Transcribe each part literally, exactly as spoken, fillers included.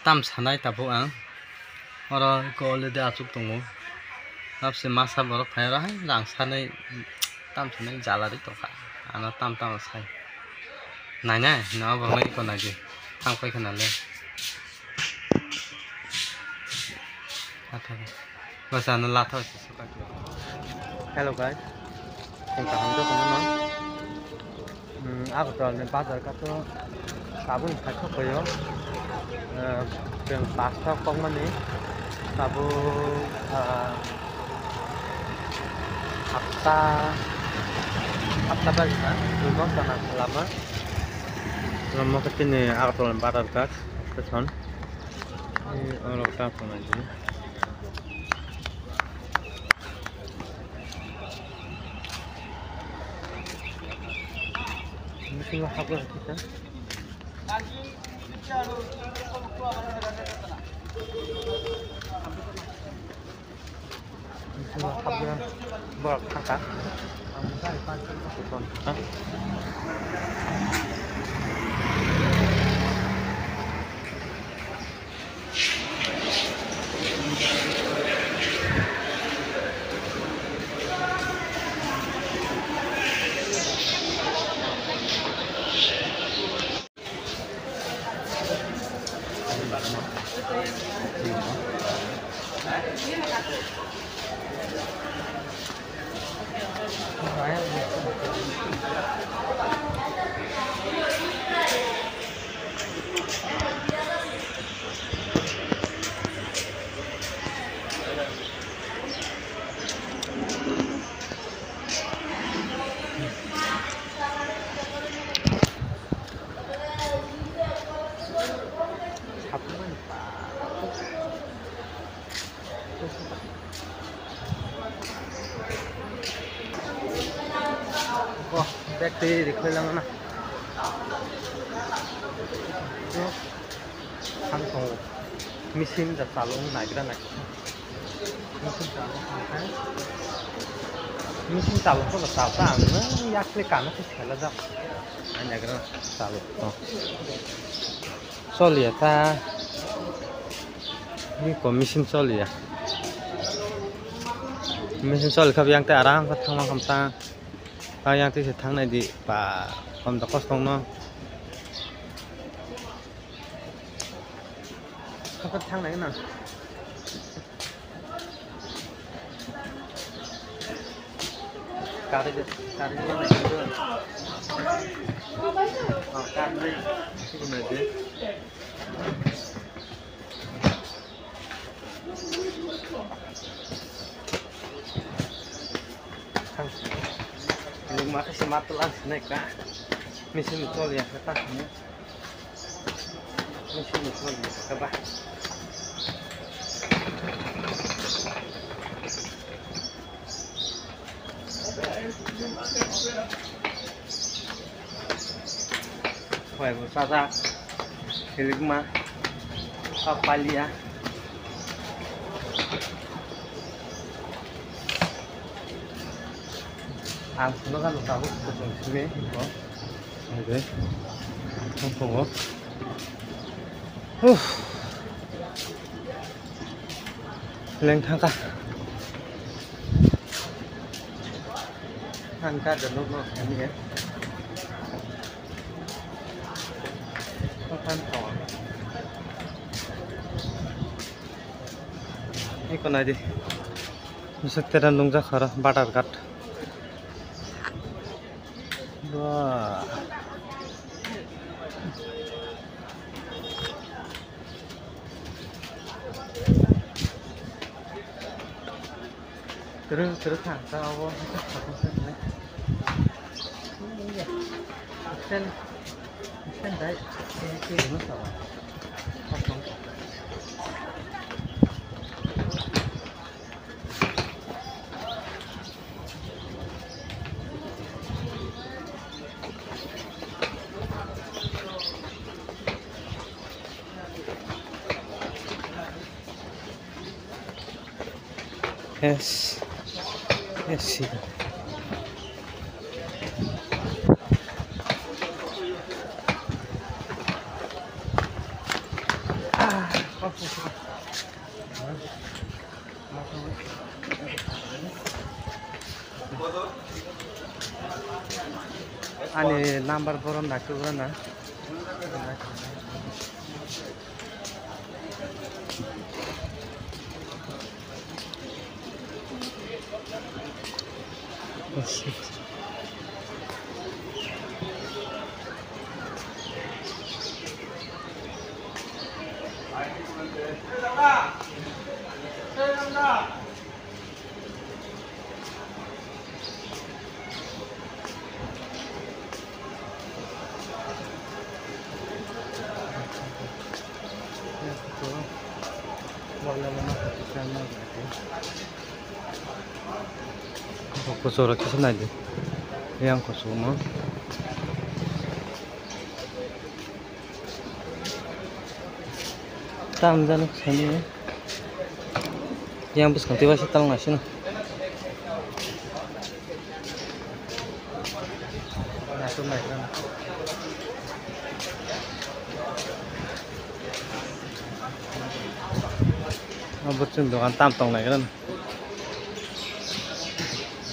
Tam sanai tabuk ang. Oro eko already achuk tongo. Hapse masa borok phai oro hai rang sanai tam sanai jala ri tongkha. Ano tam tam sai. Nainai no borok eko naidi. Thang phai khana le. Bwsano latha. Hello guys, chwng kaham jotono no. Hmm, Agartala ni bazar khato tabuk ni khato koyo. Eh, chwng pasta kokmani tabuk, ah, hapta, hapta bagina dui ghonta nang lama. Lama khe chini Agartala ni bazar kha, station. Oro ta phone aji. Bisingo hapjak kisa. Bisingo hapjak borok thangkha. Bo bag twi rikhlai langna. Ang tongo. Machine da chalok naikra naikra. Machine chalok naikra. Machine chalok to chal ta ang no yakle kana se khela jak. Ang naikra chalok to. Choliya ta. Ni ko machine choliya. Machine choli kha yang te aram kha thangma kham ta. Ang yang te se thangnai di ba kham da kos tong no. Kha kha thangnai na. Kari de, kari de, kari de. Ang makasih mata lang sinai ka. Machine tol ya kata. Machine tol ya kata. Hoi bo chajak, silikma, kok palia. Ang phunukha tabuk kuchung simi, bo. Hoi de. Ang phungo. Huh. Leng thangkha. Thangkha de nokno thangya. Thangkha thangkha. Eko naidi. Misuk tera nungjak oro Badharghat. Ba. Terus, terus, nah, kalau mau kita foto kan, ya. Sen, sen, dai, sen, sen, dulu, sama. Kosong. Yes. Yes, see. Ani number boron na kubra na. Kuchuk rok kisa nai di. Yang kuchuk no. Tam jani sani. Yang bwskang twi waisa talnga sino. Abo chwng dogan tam tong nai gra.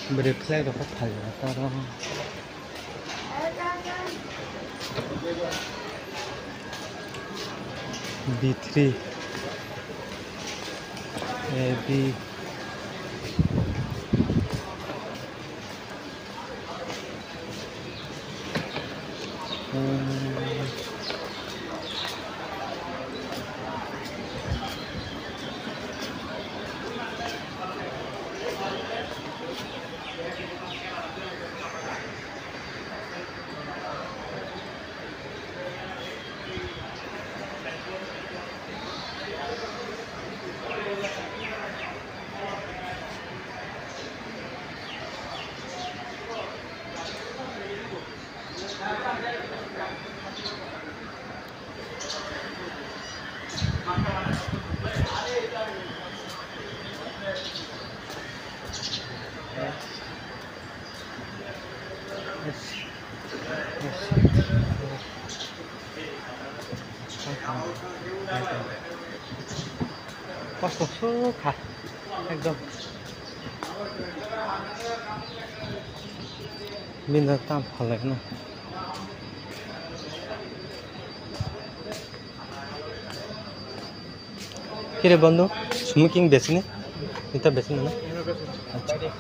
Bwrwi flag rok kha phalya taro. B three, A B. Kosto sukha ekdom. Bini tam phalai khna. Kire bondhu, smoking bechini? Ita bechini na? Acha.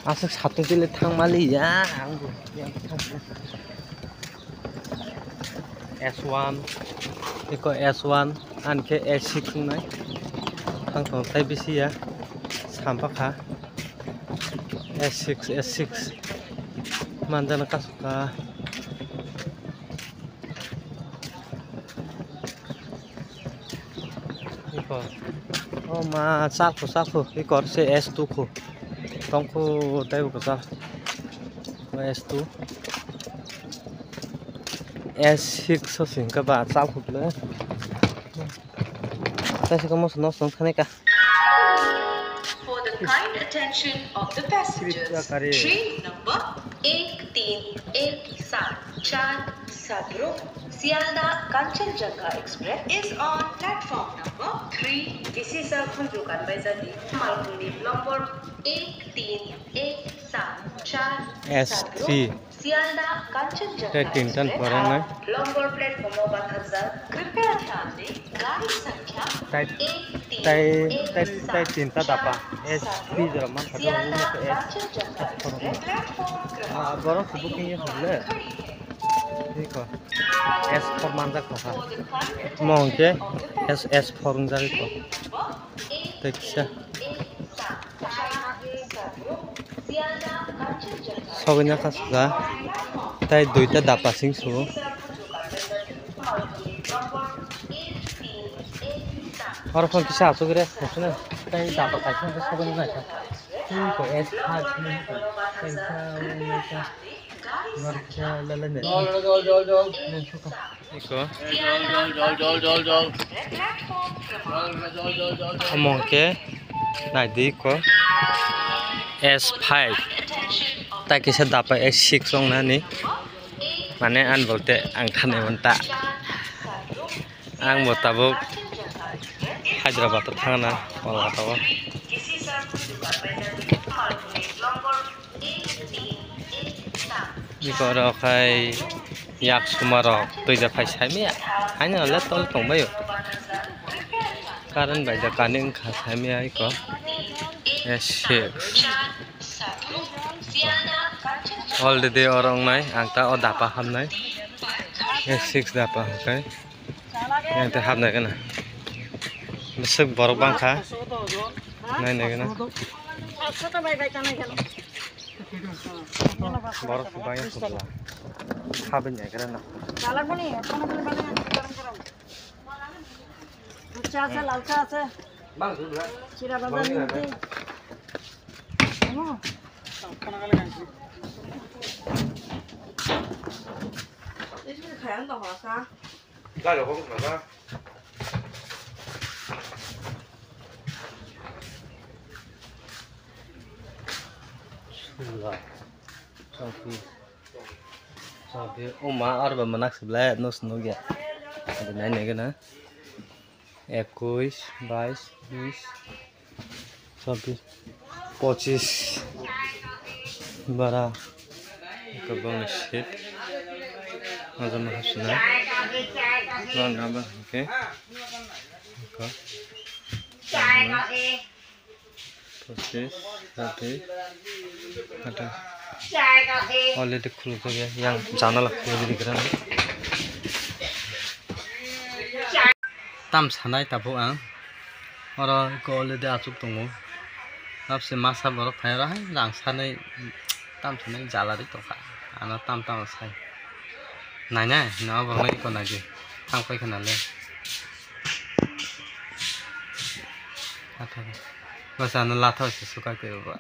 Aswk satung twi le thang mali ya, ang bo yang thang. S one, eko S one, ani khe S six wngnai. Thang tong tai bisi ya, sampha kha. S six, S six. Manjana kasuk kha. Iko. O ma, chakhu, chakhu. Iko se S two khu. Tongkhu tei bo kwchar. S two. S six so sing ka ba chakhu le. Tei se ka mos nos tong thani ka. For the kind attention of the passengers, train number ek teen ek saat char Sabro, Sialda Kanchanjunga Express is on platform number three. This is a Khunju Kanbaijadi, Malkhungni number ek teen ek saat char S three. Sabro, Sialda Kanchanjunga Express. Tei tinta ni pore nai. Number platform o bathakjak. Kripya dhyan dein, gari sankhya Tai, tai, tai, tai tinta dapa. S P jora man kha, omo khe S, S four. Ah, borok se booking ye hwnle. Iko. S four manjak kha. Mo hwnkhe S, S four wngjak iko. Tei kisa. Sogwina kha suka. Tai duita dapa sing su. Oro phone kisa asugre, khosne. Tai dapa kaisa khe sogwina naikha. Tei ko S five ni ko. Kaisa, kaisa. Iko. Omo hwnkhe naidi iko S five. Tai kisa dapa S six wngnani. Mane ani bolte ang thanai manta. Ang bo tabuk Hyderabad o thangna Kolkata o. Iko rok khai yak suma rok twi ja phai sai maya. Haino le tol tong baio. Current bai da kani wngkha sai maya iko. S six. Already oro wngnai, ang ta o dapa hamnai. S six dapa hwnkhe. Yang te hapnai gana. Besok borok bangkha. Nai nai gana. Borok bangya sokla. Habin ya gana. চা আছে, লাল চা আছে। চিরা বাদাম নিতে। Uma arba manak sebelah nus nugya. Ada nai nai gana. Ekuis, bais, bis, chabis, pochis. Bara. Eko bang seat. Aja mahasina. Bang naba hingke. Eko. Pochis, sabbis, athais. Already khuluk jak ya, yang janala khuluk rikra. Tam sanai tabuk ang. Oro eko already achuk tongo. Hapse masa borok phai oro hai rang sanai tam sanai jala ri tongkha. Ano tam tam sai. Nainai, no borok no eko naidi. Thang paikha nale. Bwsa no latha se sukai khe bo.